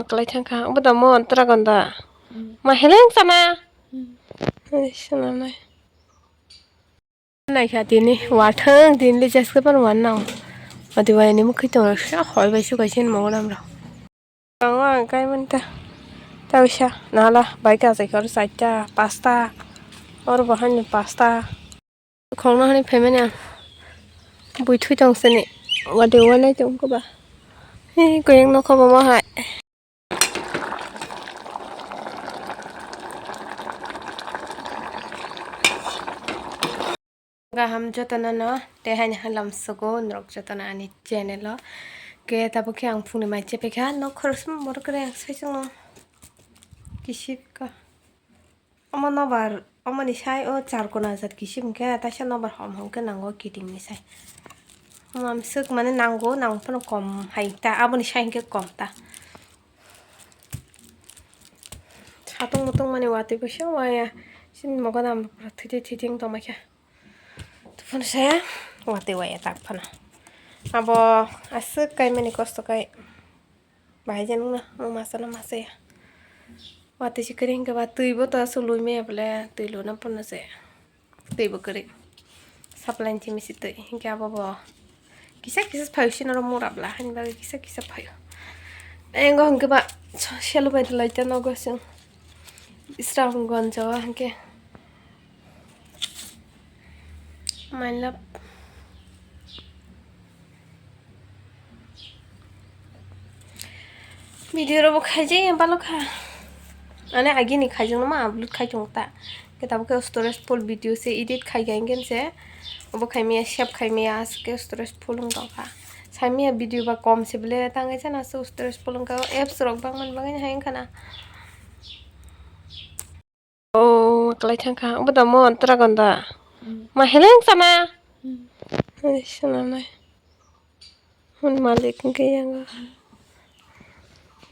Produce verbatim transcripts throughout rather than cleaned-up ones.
Kwlai thangkha, obo da mo dragon da. Ma heleng sana. Ai, sana nai. Naikha tini, wathang tini le jeske pan wan nang. Ati bai ni mukhi tong sa hoi bai su kaisa ni mongo namra. Ang ang kai man ta. Tausa, nala, bai ka sai kor saita, pasta. Or bahan ni pasta. Khongno hani phaimani ang. Bui thui tong sini. Wade wanai tong ko ba. He, koyang no khobo mo hai. Gaham jotono no, tei haini halam sugo norok jotono ani channel o. Ke tabuk khe ang phungni mai chepekha, nok khoroksa borok kre ang sai chwngno. Kisip ka. Omo nobar, omoni sai o char kona jat kisim khe, taisa nobar hom hom khe nango kiting ni sai. Omo amswk mane nango, nang phano kom hai ta, aboni sai hinkhe kom ta. Satung mutung mani watwi bo se waya, sini mogo dam thwitwi thwitwi wng tongma khe. Phano saya watwi waya tak phano. Abo aswk kaimani kosto kai. Bahai jan wngna, omo masa no masa ya. Watwi se kwrwi hinkhe ba twi bo to aswk lui maya bole, twi luna phano se. Twi bo kwrwi. Supply ni simi se twi. Hinkhe abo bo kisa kisa phaio, sini oro mura bla, hani bagwi kisa kisa phaio. Engo hinkhe ba selo bai rwlai ta nogo chwng. Isra gonjo o hinkhe. My love. Video robo khaijak ya balo kha. Ane agini khaijak no ma upload khai tongo ta. Khe tabuk khe storage full video se edit khai khai gen se. Obo khai maya save khai maya aswk khe storage full wng tong kha. Sai maya video ba kom se bele tangai jana se storage full wng kha. Apps rok bang man bagwi hai wng kha na. Oh, kwlai thang kha. Obo da mo dragon da. Ma heleng sana. Ai, sana nai. Hwn malik wngkhe yango.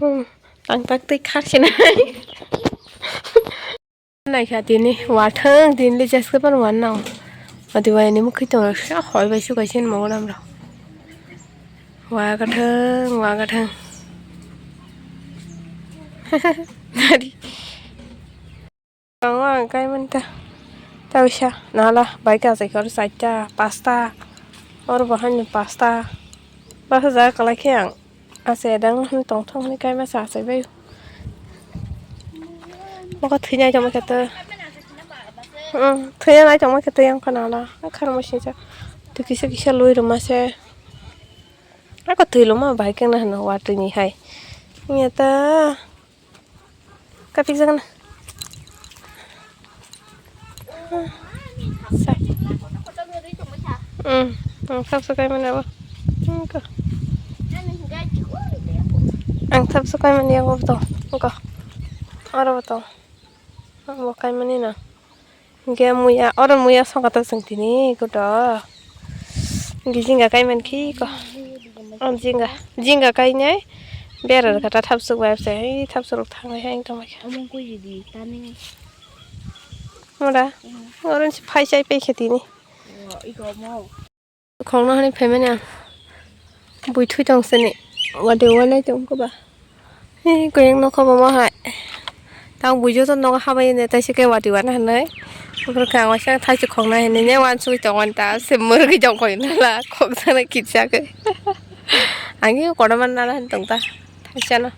Hmm, tang tak twi khar sinai. Naikha tini, wathang tini le jeske pan wan nang. Ati bai ni mukhi tong sa hoi bai su kaisa ni mongo namra. Wa gathang, wa gathang. Nari. Ang ang kai man ta. Tausa, nala, bai ka sai kor saita, pasta. Or bahan ni pasta. Basa jaga kalai khe ang. Ase dang hwn tong thong hwnwi kaima sa achai bai. Mokha thwinai tongma khe to. Hmm, thwinai tongma khe to yang phano ala. Kharmo sijak. To kisa kisa lui rwma se. Ako twi loma bai khe na hwno watwi ni hai. Nya ta. Kapik jaga na. Sa. Hmm, ang thap sa kai mani abo. Ang thap sa kai mani abo to. Ko. Oro to. Ang bo kai mani na. Hingke muya, oro muya songkha ta chwng tini koto. Hingke jinga kai mankhe ko. O jinga, jinga kainai bera rwkha ta thapsuk bai se, ei thapsuk rok thanglai hai wng tongmai kha. Omo koi ridi tani. Mora, oro se phai chai paikha tini. Khongno hani phaimani ang. Bui thui tong sini. Wade wanai tong ko ba. He, koyang nokha bo ma hai. Tang bui joto nogo habai ne tai se ke wadi wana hanai. Ufur khe ang waisa thai se khongna hinui ne wansugui tong ani ta se mwrwgui tong koi nala khok sana kitsa khe. Ang e kotorma nala hin tong ta thaisa no.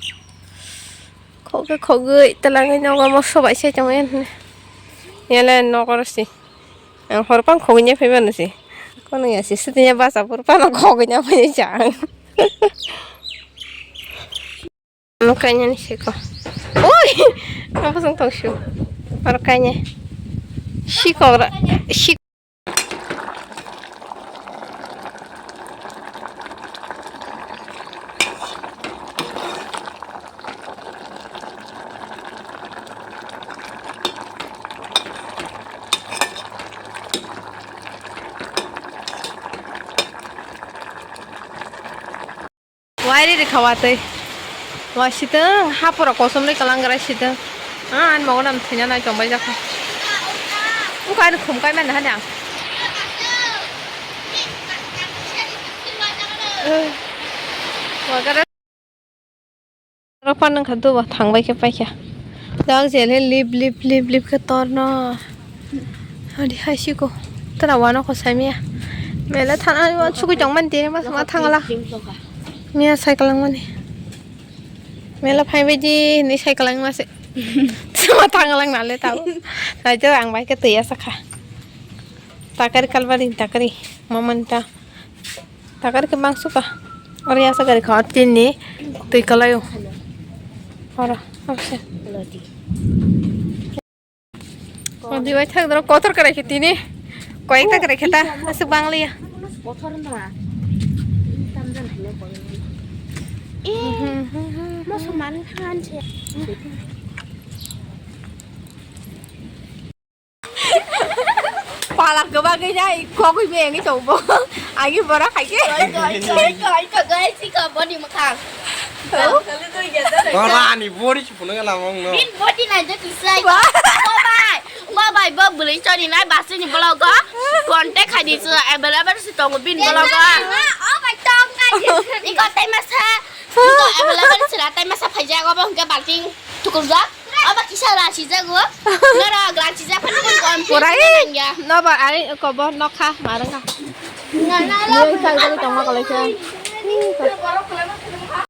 Khok khe khogui twlangui nogo mo sobai se tong ani. Yale nogo rw si. Ang hor pang khogui nya phai mano se. Kono ya se sidi nya basa pur pano khogui nya phai sa ang. Ano kanya ni siko. Oi! Ang pasang tong shu. Aro kanya. Siko ra. Sik. Wairi rikha watwi. Wa sitwng, haporo kosom ri kalang grai sitwng. Ah, ani mogo nam thwina nai tongbai jakha. Uka ani khum kai mani hani ang. Eh, wa gara. Apa nang kha duba thang bai khe pai kha. Dang jele lip lip lip lip khe tor no. Adi hai siko. Tara wano ko sai miya. Mela thana wa sukui tong man tini mas ma thangala. Miya cycle lang mani. Mela phai bai di ni cycle lang mase. Ma thangala na le tau. Sai jo ang bai khe tei asa kha. Takari kalbari takari. Mamanta. Takari ke mangsu ka. Ori asa gari kha tini tui kalayo. Ora, ora se. Odi bai thak doro kotor kare khe tini. Koyek ta kare khe ta. Asuk bangliya. Kotor na. Tamjan hanya koyek. Eh, moso man khan se. Palak gabagwi jai, kokwi bengwi tongbo. Agi bora khaikhe. Koi, koi, koi, koi, koi, koi, si kha boni mwkhang. Bora ni bori si phunuk lamang no. Bin body na je kisai. Wah. Bo bai, bo bai, bo bwrwi chori nai, basini blogo. Contact khai di, so available si tongo bin blogo. Oh, bai, tong nai. Iko tai masa. Iko available sira tai masa phaijago, bo hwnkhe balting thukurjak. Aba kisa rachijak o. Nara rachijak phano kon Purai. Nangya. Noba ai kobo nokha marwngkha. Nara. Ni chai jagwi tongma kalaisa.